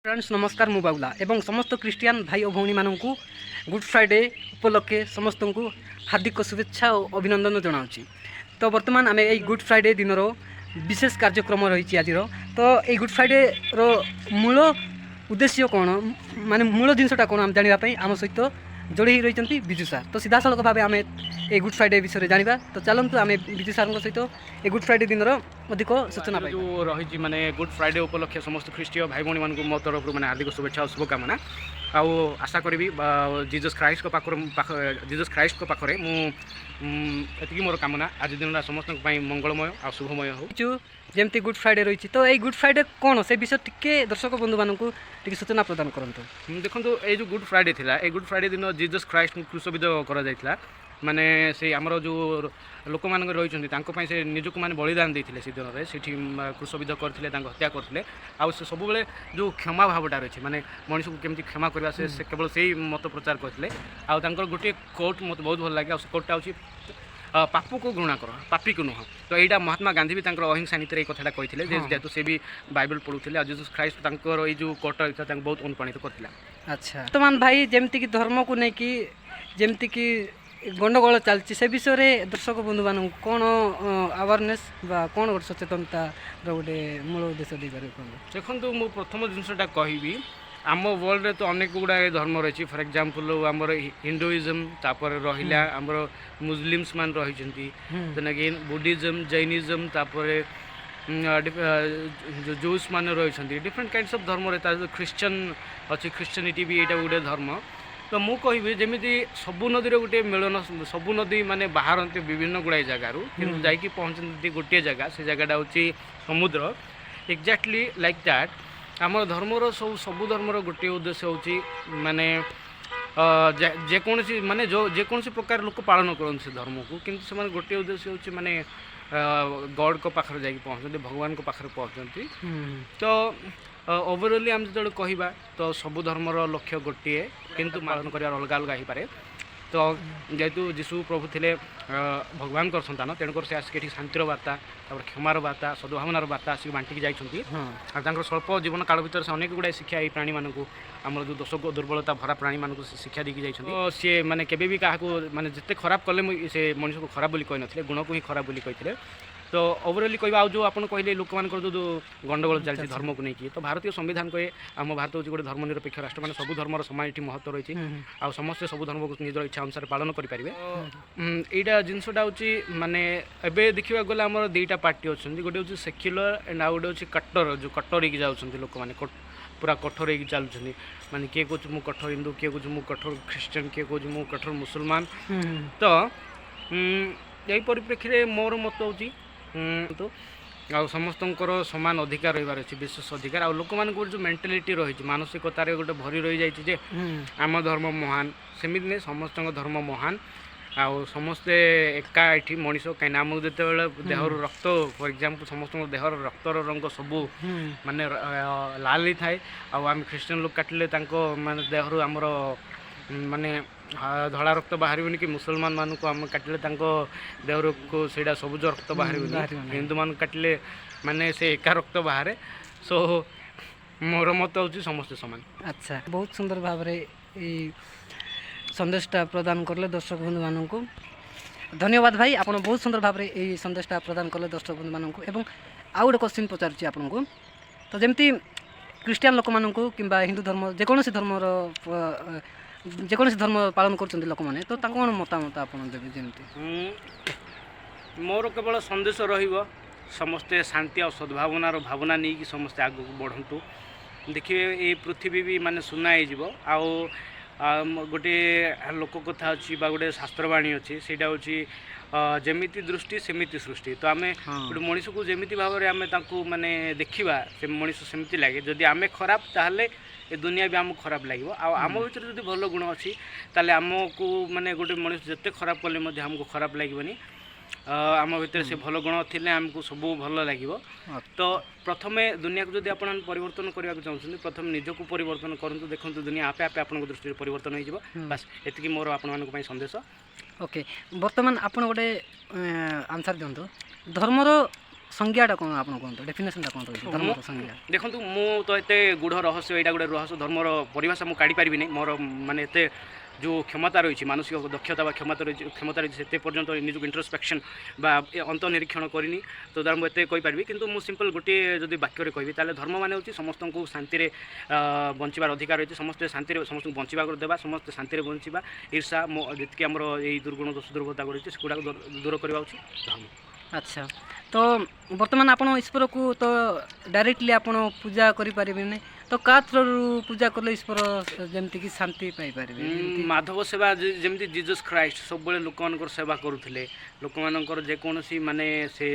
Friends, ନମସ୍କାର। ମୁଁ ବାବୁଲା ଏବଂ ସମସ୍ତ ଖ୍ରୀଷ୍ଟିଆନ ଭାଇ ଓ ଭଉଣୀମାନଙ୍କୁ ଗୁଡ୍ ଫ୍ରାଇଡେ ଉପଲକ୍ଷେ ସମସ୍ତଙ୍କୁ ହାର୍ଦ୍ଦିକ ଶୁଭେଚ୍ଛା ଓ ଅଭିନନ୍ଦନ ଜଣାଉଛି। ତ ବର୍ତ୍ତମାନ ଆମେ ଏଇ ଗୁଡ୍ ଫ୍ରାଇଡେ ଦିନର ବିଶେଷ କାର୍ଯ୍ୟକ୍ରମ ରହିଛି ଆଜିର। ତ ଏଇ ଗୁଡ୍ ଫ୍ରାଇଡେର ମୂଳ ଉଦ୍ଦେଶ୍ୟ କ'ଣ, ମାନେ ମୂଳ ଜିନିଷଟା କ'ଣ, ଆମେ ଜାଣିବା ପାଇଁ ଆମ ସହିତ ଯୋଡ଼ି ହୋଇ ରହିଛନ୍ତି ବିଜୁ ସାର୍। ତ ସିଧାସଳଖ ଭାବେ ଆମେ ଏଇ ଗୁଡ୍ ଫ୍ରାଇଡେ ବିଷୟରେ ଜାଣିବା। ତ ଚାଲନ୍ତୁ, ଆମେ ବିଜୁ ସାର୍ଙ୍କ ସହିତ ଏ ଗୁଡ୍ ଫ୍ରାଇଡେ ଦିନର ଅଧିକ ସୂଚନା ପାଇବା। ଯେଉଁ ରହିଛି, ମାନେ ଗୁଡ୍ ଫ୍ରାଇଡେ ଉପଲକ୍ଷେ ସମସ୍ତ ଖ୍ରୀଷ୍ଟୀୟ ଭାଇ ଭଉଣୀମାନଙ୍କୁ ମୋ ତରଫରୁ ମାନେ ହାର୍ଦ୍ଦିକ ଶୁଭେଚ୍ଛା ଆଉ ଶୁଭକାମନା। ଆଉ ଆଶା କରିବି ଜିଜସ୍ ଖ୍ରାଇଷ୍ଟଙ୍କ ପାଖରୁ ପାଖ ଜିଜସ୍ ଖ୍ରାଇଷ୍ଟଙ୍କ ପାଖରେ ମୁଁ ଏତିକି ମୋର କାମନା, ଆଜି ଦିନଟା ସମସ୍ତଙ୍କ ପାଇଁ ମଙ୍ଗଳମୟ ଆଉ ଶୁଭମୟ ହଉ। ଯେଉଁ ଯେମିତି ଗୁଡ୍ ଫ୍ରାଇଡେ ରହିଛି, ତ ଏଇ ଗୁଡ୍ ଫ୍ରାଇଡେ କ'ଣ, ସେ ବିଷୟ ଟିକେ ଦର୍ଶକ ବନ୍ଧୁମାନଙ୍କୁ ଟିକେ ସୂଚନା ପ୍ରଦାନ କରନ୍ତୁ। ଦେଖନ୍ତୁ, ଏଇ ଯେଉଁ ଗୁଡ୍ ଫ୍ରାଇଡେ ଥିଲା, ଏଇ ଗୁଡ୍ ଫ୍ରାଇଡେ ଦିନ ଜିଜସ୍ ଖ୍ରାଇଷ୍ଟଙ୍କୁ କ୍ରୁଶବିଦ୍ଧ କରାଯାଇଥିଲା। ମାନେ ସେ ଆମର ଯେଉଁ ଲୋକମାନଙ୍କ ରହିଛନ୍ତି, ତାଙ୍କ ପାଇଁ ସେ ନିଜକୁ ମାନେ ବଳିଦାନ ଦେଇଥିଲେ। ସେ ଦିନରେ ସେଠି କ୍ରୁଶବିଦ୍ଧ କରିଥିଲେ, ତାଙ୍କୁ ହତ୍ୟା କରିଥିଲେ। ଆଉ ସେ ସବୁବେଳେ ଯେଉଁ କ୍ଷମା ଭାବଟା ରହିଛି, ମାନେ ମଣିଷକୁ କେମିତି କ୍ଷମା କରିବା, ସେ ସେ କେବଳ ସେଇ ମତ ପ୍ରଚାର କରିଥିଲେ। ଆଉ ତାଙ୍କର ଗୋଟିଏ କୋଟ୍ ମୋତେ ବହୁତ ଭଲ ଲାଗେ। ଆଉ ସେ କୋଟ୍ଟା ହେଉଛି, "ପାପକୁ ଘୃଣା କର, ପାପୀକୁ ନୁହଁ।" ତ ଏଇଟା ମହାତ୍ମା ଗାନ୍ଧୀ ବି ତାଙ୍କର ଅହିଂସା ନୀତିରେ ଏଇ କଥାଟା କହିଥିଲେ ଯେ ଯେହେତୁ ସେ ବି ବାଇବେଲ ପଢ଼ୁଥିଲେ ଆଉ ଜିସସ୍ ଖ୍ରାଇଷ୍ଟ ତାଙ୍କର ଏଇ ଯେଉଁ କୋଟ୍ଟା ରହିଥିଲା, ତାଙ୍କୁ ବହୁତ ଅନୁପ୍ରାଣିତ କରିଥିଲା। ଆଚ୍ଛା, ବର୍ତ୍ତମାନ ଭାଇ, ଯେମିତିକି ଧର୍ମକୁ ନେଇକି ଯେମିତିକି ଗଣ୍ଡଗୋଳ ଚାଲିଛି, ସେ ବିଷୟରେ ଦର୍ଶକ ବନ୍ଧୁମାନଙ୍କୁ କ'ଣ ଆୱାରନେସ୍ ବା କ'ଣ ଗୋଟେ ସଚେତନତାର ଗୋଟେ ମୂଳ ଉଦ୍ଦେଶ୍ୟ ଦେଇପାରିବେ କୁହନ୍ତୁ। ଦେଖନ୍ତୁ, ମୁଁ ପ୍ରଥମ ଜିନିଷଟା କହିବି, ଆମ ୱାର୍ଲଡରେ ତ ଅନେକ ଗୁଡ଼ାଏ ଧର୍ମ ରହିଛି। ଫର୍ ଏକ୍ଜାମ୍ପଲ୍, ଆମର ହିନ୍ଦୁଇଜମ୍, ତାପରେ ରହିଲା ଆମର ମୁସଲିମ୍ସ ମାନେ ରହିଛନ୍ତି, ଦେନ୍ ଅଗେନ୍ ବୁଦ୍ଧିଜମ୍, ଜୈନିଜମ୍, ତାପରେ ଜୁସ୍ ମାନେ ରହିଛନ୍ତି। ଡିଫରେଣ୍ଟ କାଇଣ୍ଡସ୍ ଅଫ୍ ଧର୍ମ ରହି, ତା ସହିତ ଖ୍ରୀଷ୍ଟିଆନ ଅଛି, ଖ୍ରୀଷ୍ଟିଆନିଟି ବି ଏଇଟା ଗୋଟେ ଧର୍ମ। ତ ମୁଁ କହିବି, ଯେମିତି ସବୁ ନଦୀର ଗୋଟିଏ ମିଳନ, ସବୁ ନଦୀ ମାନେ ବାହାରନ୍ତି ବିଭିନ୍ନ ଗୁଡ଼ାଏ ଜାଗାରୁ, କିନ୍ତୁ ଯାଇକି ପହଞ୍ଚନ୍ତି ଗୋଟିଏ ଜାଗା, ସେ ଜାଗାଟା ହେଉଛି ସମୁଦ୍ର। ଏକ୍ଜାକ୍ଟଲି ଲାଇକ୍ that, ଆମର ଧର୍ମର ସବୁ ସବୁ ଧର୍ମର ଗୋଟିଏ ଉଦ୍ଦେଶ୍ୟ ହେଉଛି, ମାନେ ଯେକୌଣସି ମାନେ ଯେଉଁ ଯେକୌଣସି ପ୍ରକାର ଲୋକ ପାଳନ କରନ୍ତି ସେ ଧର୍ମକୁ, କିନ୍ତୁ ସେମାନେ ଗୋଟିଏ ଉଦ୍ଦେଶ୍ୟ ହେଉଛି, ମାନେ ଗଡ଼ଙ୍କ ପାଖରେ ଯାଇକି ପହଞ୍ଚନ୍ତି, ଭଗବାନଙ୍କ ପାଖରେ ପହଞ୍ଚନ୍ତି। ତ ଓଭରଅଲି ଆମେ ଯେତେବେଳେ କହିବା, ତ ସବୁ ଧର୍ମର ଲକ୍ଷ୍ୟ ଗୋଟିଏ, କିନ୍ତୁ ପାଳନ କରିବାର ଅଲଗା ଅଲଗା ହେଇପାରେ। ତ ଯେହେତୁ ଯୀଶୁ ପ୍ରଭୁ ଥିଲେ ଭଗବାନଙ୍କର ସନ୍ତାନ, ତେଣୁକରି ସେ ଆସିକି ଏଠି ଶାନ୍ତିର ବାର୍ତ୍ତା, ତାପରେ କ୍ଷମାର ବାର୍ତ୍ତା, ସଦ୍ଭାବନାର ବାର୍ତ୍ତା ଆସିକି ବାଣ୍ଟିକି ଯାଇଛନ୍ତି। ଆଉ ତାଙ୍କର ସ୍ୱଳ୍ପ ଜୀବନ କାଳ ଭିତରେ ସେ ଅନେକ ଗୁଡ଼ାଏ ଶିକ୍ଷା ଏଇ ପ୍ରାଣୀମାନଙ୍କୁ, ଆମର ଯେଉଁ ଦୋଷ ଦୁର୍ବଳତା ଭରା ପ୍ରାଣୀମାନଙ୍କୁ ସେ ଶିକ୍ଷା ଦେଇକି ଯାଇଛନ୍ତି। ତ ସିଏ ମାନେ କେବେ ବି କାହାକୁ ମାନେ ଯେତେ ଖରାପ କଲେ ମୁଁ ସେ ମଣିଷକୁ ଖରାପ ବୋଲି କହିନଥିଲେ, ଗୁଣକୁ ହିଁ ଖରାପ ବୋଲି କହିଥିଲେ। ତ ଓଭରଅଲି କହିବା, ଆଉ ଯେଉଁ ଆପଣ କହିଲେ ଲୋକମାନଙ୍କର ଯେଉଁ ଯେଉଁ ଗଣ୍ଡଗୋଳ ଚାଲିଛି ଧର୍ମକୁ ନେଇକି, ତ ଭାରତୀୟ ସମ୍ବିଧାନ କହେ, ଆମ ଭାରତ ହେଉଛି ଗୋଟେ ଧର୍ମ ନିରପେକ୍ଷ ରାଷ୍ଟ୍ର। ମାନେ ସବୁ ଧର୍ମର ସମାନ ଏଠି ମହତ୍ତ୍ୱ ରହିଛି ଆଉ ସମସ୍ତେ ସବୁ ଧର୍ମକୁ ନିଜର ଇଚ୍ଛା ଅନୁସାରେ ପାଳନ କରିପାରିବେ। ଏଇଟା ଜିନିଷଟା ହେଉଛି, ମାନେ ଏବେ ଦେଖିବାକୁ ଗଲେ ଆମର ଦୁଇଟା ପାର୍ଟି ଅଛନ୍ତି। ଗୋଟେ ହେଉଛି ସେକ୍ୟୁଲାର ଆଣ୍ଡ ଆଉ ଗୋଟେ ହେଉଛି କଟ୍ଟର, ଯେଉଁ କଟ୍ଟର ହେଇକି ଯାଉଛନ୍ତି ଲୋକମାନେ, ପୁରା କଠୋର ହେଇକି ଚାଲୁଛନ୍ତି। ମାନେ କିଏ କହୁଛି ମୁଁ କଠୋର ହିନ୍ଦୁ, କିଏ କହୁଛି ମୁଁ କଠୋର ଖ୍ରୀଷ୍ଟିଆନ, କିଏ କହୁଛି ମୁଁ କଠୋର ମୁସଲମାନ। ତ ଏଇ ପରିପ୍ରେକ୍ଷୀରେ ମୋର ମତ ହେଉଛି ତ ଆଉ ସମସ୍ତଙ୍କର ସମାନ ଅଧିକାର ରହିବାର ଅଛି, ବିଶେଷ ଅଧିକାର। ଆଉ ଲୋକମାନଙ୍କର ଯେଉଁ ମେଣ୍ଟାଲିଟି ରହିଛି, ମାନସିକତାରେ ଗୋଟେ ଭରି ରହିଯାଇଛି ଯେ ଆମ ଧର୍ମ ମହାନ, ସେମିତି ନୁହେଁ। ସମସ୍ତଙ୍କ ଧର୍ମ ମହାନ ଆଉ ସମସ୍ତେ ଏକା ଏଠି ମଣିଷ। କାହିଁକିନା ଆମକୁ ଯେତେବେଳେ ଦେହରୁ ରକ୍ତ, ଫର୍ ଏକ୍ଜାମ୍ପଲ୍, ସମସ୍ତଙ୍କ ଦେହର ରକ୍ତର ରଙ୍ଗ ସବୁ ମାନେ ଲାଲ ହିଁ ଥାଏ। ଆଉ ଆମେ ଖ୍ରୀଷ୍ଟିଆନ ଲୋକ କାଟିଲେ ତାଙ୍କ ମାନେ ଦେହରୁ ଆମର ମାନେ ଧଳା ରକ୍ତ ବାହାରିବନି କି ମୁସଲମାନ ମାନଙ୍କୁ ଆମେ କାଟିଲେ ତାଙ୍କ ଦେହରୁ ସେଇଟା ସବୁଜ ରକ୍ତ ବାହାରିବନି। ବାହାରିବନି। ହିନ୍ଦୁମାନଙ୍କୁ କାଟିଲେ ମାନେ ସେ ଏକା ରକ୍ତ ବାହାରେ। ସୋ ମୋର ମତ ହେଉଛି ସମସ୍ତେ ସମାନ। ଆଚ୍ଛା, ବହୁତ ସୁନ୍ଦର ଭାବରେ ଏଇ ସନ୍ଦେଶଟା ପ୍ରଦାନ କଲେ ଦର୍ଶକ ବନ୍ଧୁମାନଙ୍କୁ। ଧନ୍ୟବାଦ ଭାଇ, ଆପଣ ବହୁତ ସୁନ୍ଦର ଭାବରେ ଏଇ ସନ୍ଦେଶଟା ପ୍ରଦାନ କଲେ ଦର୍ଶକ ବନ୍ଧୁମାନଙ୍କୁ। ଏବଂ ଆଉ ଗୋଟେ କ୍ୱେଶ୍ଚିନ୍ ପଚାରୁଛି ଆପଣଙ୍କୁ। ତ ଯେମିତି ଖ୍ରୀଷ୍ଟିଆନ ଲୋକମାନଙ୍କୁ କିମ୍ବା ହିନ୍ଦୁ ଧର୍ମ, ଯେକୌଣସି ଧର୍ମର ଯେକୌଣସି ଧର୍ମ ପାଳନ କରୁଛନ୍ତି ଲୋକମାନେ, ତ ତାଙ୍କୁ କ'ଣ ମତାମତ ଆପଣ ଦେବେ ଯେମିତି? ମୋର କେବଳ ସନ୍ଦେଶ ରହିବ, ସମସ୍ତେ ଶାନ୍ତି ଆଉ ସଦ୍ଭାବନାର ଭାବନା ନେଇକି ସମସ୍ତେ ଆଗକୁ ବଢ଼ନ୍ତୁ। ଦେଖିବେ, ଏଇ ପୃଥିବୀ ବି ମାନେ ସୁନା ହେଇଯିବ। ଆଉ ଗୋଟିଏ ଲୋକ କଥା ଅଛି ବା ଗୋଟେ ଶାସ୍ତ୍ରବାଣୀ ଅଛି, ସେଇଟା ହେଉଛି, ଯେମିତି ଦୃଷ୍ଟି ସେମିତି ସୃଷ୍ଟି। ତ ଆମେ ଗୋଟେ ମଣିଷକୁ ଯେମିତି ଭାବରେ ଆମେ ତାଙ୍କୁ ମାନେ ଦେଖିବା, ସେ ମଣିଷ ସେମିତି ଲାଗେ। ଯଦି ଆମେ ଖରାପ, ତାହେଲେ ଏ ଦୁନିଆ ବି ଆମକୁ ଖରାପ ଲାଗିବ। ଆଉ ଆମ ଭିତରେ ଯଦି ଭଲ ଗୁଣ ଅଛି, ତାହେଲେ ଆମକୁ ମାନେ ଗୋଟେ ମଣିଷ ଯେତେ ଖରାପ କଲେ ମଧ୍ୟ ଆମକୁ ଖରାପ ଲାଗିବନି। ଆମ ଭିତରେ ସେ ଭଲ ଗୁଣ ଥିଲେ ଆମକୁ ସବୁ ଭଲ ଲାଗିବ। ତ ପ୍ରଥମେ ଦୁନିଆକୁ ଯଦି ଆପଣ ପରିବର୍ତ୍ତନ କରିବାକୁ ଚାହୁଁଛନ୍ତି, ପ୍ରଥମେ ନିଜକୁ ପରିବର୍ତ୍ତନ କରନ୍ତୁ। ଦେଖନ୍ତୁ, ଦୁନିଆ ଆପେ ଆପେ ଆପଣଙ୍କ ଦୃଷ୍ଟିରେ ପରିବର୍ତ୍ତନ ହେଇଯିବ। ବାସ୍, ଏତିକି ମୋର ଆପଣମାନଙ୍କ ପାଇଁ ସନ୍ଦେଶ। ଓକେ, ବର୍ତ୍ତମାନ ଆପଣ ଗୋଟେ ଆନ୍ସର୍ ଦିଅନ୍ତୁ, ଧର୍ମର ସଂଜ୍ଞାଟା କ'ଣ ଆପଣ କୁହନ୍ତୁ, ଡେଫିନେସନଟା କ'ଣ ରହିଛି ଧର୍ମର ସଂଜ୍ଞା? ଦେଖନ୍ତୁ, ମୁଁ ତ ଏତେ ଗୂଢ଼ ରହସ୍ୟ, ଏଇଟା ଗୋଟେ ରହସ୍ୟ, ଧର୍ମର ପରିଭାଷା ମୁଁ କାଢ଼ିପାରିବିନି। ମୋର ମାନେ ଏତେ ଯେଉଁ କ୍ଷମତା ରହିଛି, ମାନସିକ ଦକ୍ଷତା ବା କ୍ଷମତା ରହିଛି, ସେତେ ପର୍ଯ୍ୟନ୍ତ ନିଜକୁ ଇଣ୍ଟ୍ରୋସ୍ପେକ୍ସନ୍ ବା ଅନ୍ତଃନିରୀକ୍ଷଣ କରିନି। ତ ଦ୍ୱାରା ମୁଁ ଏତେ କହିପାରିବି। କିନ୍ତୁ ମୁଁ ସିମ୍ପଲ୍ ଗୋଟିଏ ଯଦି ବାକ୍ୟରେ କହିବି, ତାହେଲେ ଧର୍ମ ମାନେ ହେଉଛି ସମସ୍ତଙ୍କୁ ଶାନ୍ତିରେ ବଞ୍ଚିବାର ଅଧିକାର ରହିଛି। ସମସ୍ତେ ଶାନ୍ତିରେ, ସମସ୍ତଙ୍କୁ ବଞ୍ଚିବାକୁ ଦେବା, ସମସ୍ତେ ଶାନ୍ତିରେ ବଞ୍ଚିବା, ଈର୍ଷା ଯେତିକି ଆମର ଏଇ ଦୁର୍ଗୁଣ, ଦୋଷ, ଦୁର୍ବଳତା ରହିଛି, ସେଗୁଡ଼ାକ ଦୂର କରିବା ହେଉଛି ଧର୍ମ। ଆଚ୍ଛା, ତ ବର୍ତ୍ତମାନ ଆପଣ ଈଶ୍ୱରକୁ ତ ଡାଇରେକ୍ଟଲି ଆପଣ ପୂଜା କରିପାରିବେନି, ତ କାହା ଥ୍ରୋରୁ ପୂଜା କଲେ ଈଶ୍ୱର ଯେମିତିକି ଶାନ୍ତି ପାଇପାରିବେ? ମାଧବ ସେବା। ଯେମିତି ଜିଜସ୍ ଖ୍ରାଇଷ୍ଟ ସବୁବେଳେ ଲୋକମାନଙ୍କର ସେବା କରୁଥିଲେ, ଲୋକମାନଙ୍କର ଯେକୌଣସି ମାନେ ସେ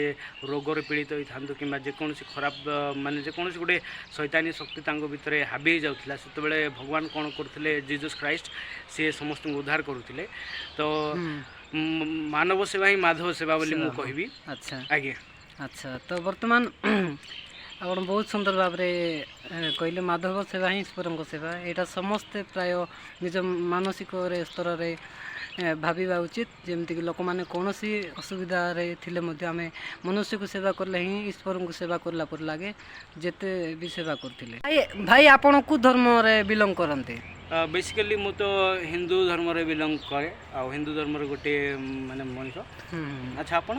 ରୋଗରେ ପୀଡ଼ିତ ହେଇଥାନ୍ତୁ କିମ୍ବା ଯେକୌଣସି ଖରାପ ମାନେ ଯେକୌଣସି ଗୋଟେ ଶୈତାନୀ ଶକ୍ତି ତାଙ୍କ ଭିତରେ ହାବି ହେଇଯାଉଥିଲା, ସେତେବେଳେ ଭଗବାନ କ'ଣ କରୁଥିଲେ? ଜିଜସ୍ ଖ୍ରାଇଷ୍ଟ ସିଏ ସମସ୍ତଙ୍କୁ ଉଦ୍ଧାର କରୁଥିଲେ। ତ ମାନବ ସେବା ହିଁ ମାଧବ ସେବା ବୋଲି ମୁଁ ସେବା, ହଁ। କହିବି। ଆଜ୍ଞା। ଆଚ୍ଛା, ତ ବର୍ତ୍ତମାନ ଆପଣ ବହୁତ ସୁନ୍ଦର ଭାବରେ କହିଲେ, ମାଧବ ସେବା ହିଁ ଈଶ୍ୱରଙ୍କ ସେବା। ଏଇଟା ସମସ୍ତେ ପ୍ରାୟ ନିଜ ମାନସିକରେ ସ୍ତରରେ ଭାବିବା ଉଚିତ। ଯେମିତିକି ଲୋକମାନେ କୌଣସି ଅସୁବିଧାରେ ଥିଲେ ମଧ୍ୟ ଆମେ ମନୁଷ୍ୟକୁ ସେବା କଲେ ହିଁ ଈଶ୍ୱରଙ୍କୁ ସେବା କଲା ପରି ଲାଗେ, ଯେତେ ବି ସେବା କରୁଥିଲେ। ଭାଇ, ଭାଇ, ଆପଣ କେଉଁ ଧର୍ମରେ ବିଲଙ୍ଗ କରନ୍ତି? ବେସିକାଲି ମୁଁ ତ ହିନ୍ଦୁ ଧର୍ମରେ ବିଲଙ୍ଗ କରେ ଆଉ ହିନ୍ଦୁ ଧର୍ମର ଗୋଟିଏ ମାନେ ମଣିଷ। ଆଚ୍ଛା, ଆପଣ?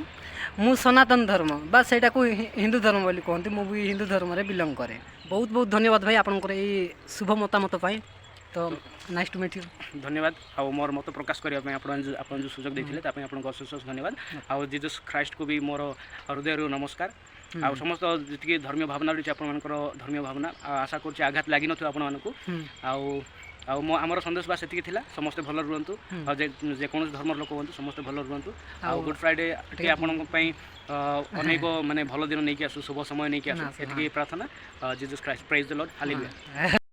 ମୁଁ ସନାତନ ଧର୍ମ ବା ସେଇଟାକୁ ହିନ୍ଦୁ ଧର୍ମ ବୋଲି କୁହନ୍ତି। ମୁଁ ବି ହିନ୍ଦୁ ଧର୍ମରେ ବିଲଙ୍ଗ କରେ। ବହୁତ ବହୁତ ଧନ୍ୟବାଦ ଭାଇ, ଆପଣଙ୍କର ଏଇ ଶୁଭ ମତାମତ ପାଇଁ। ତ ନାଇସ୍ ଟୁ ମିଟ୍ you. ଧନ୍ୟବାଦ। ଆଉ ମୋର ମତ ପ୍ରକାଶ କରିବା ପାଇଁ ଆପଣ ଯେଉଁ ସୁଯୋଗ ଦେଇଥିଲେ, ତା ପାଇଁ ଆପଣଙ୍କୁ ଅଶେଷ ଅଶେଷ ଧନ୍ୟବାଦ। ଆଉ ଜିଜସ୍ ଖ୍ରାଇଷ୍ଟକୁ ବି ମୋର ହୃଦୟରୁ ନମସ୍କାର। ଆଉ ସମସ୍ତ ଯେତିକି ଧର୍ମୀୟ ଭାବନା ରହିଛି, ଆପଣମାନଙ୍କର ଧର୍ମୀୟ ଭାବନା ଆଶା କରୁଛି ଆଘାତ ଲାଗିନଥିବ ଆପଣମାନଙ୍କୁ। ଆଉ ଆଉ ମୋ ଆମର ସନ୍ଦେଶ ବା ସେତିକି ଥିଲା, ସମସ୍ତେ ଭଲରେ ରୁହନ୍ତୁ। ଆଉ ଯେକୌଣସି ଧର୍ମର ଲୋକ ହୁଅନ୍ତୁ, ସମସ୍ତେ ଭଲରେ ରୁହନ୍ତୁ। ଆଉ ଗୁଡ୍ ଫ୍ରାଇଡେ ଟିକେ ଆପଣଙ୍କ ପାଇଁ ଅନେକ ମାନେ ଭଲ ଦିନ ନେଇକି ଆସୁ, ଶୁଭ ସମୟ ନେଇକି ଆସୁ, ଆସୁ, ଏତିକି ପ୍ରାର୍ଥନା। Jesus Christ, praise the Lord, hallelujah.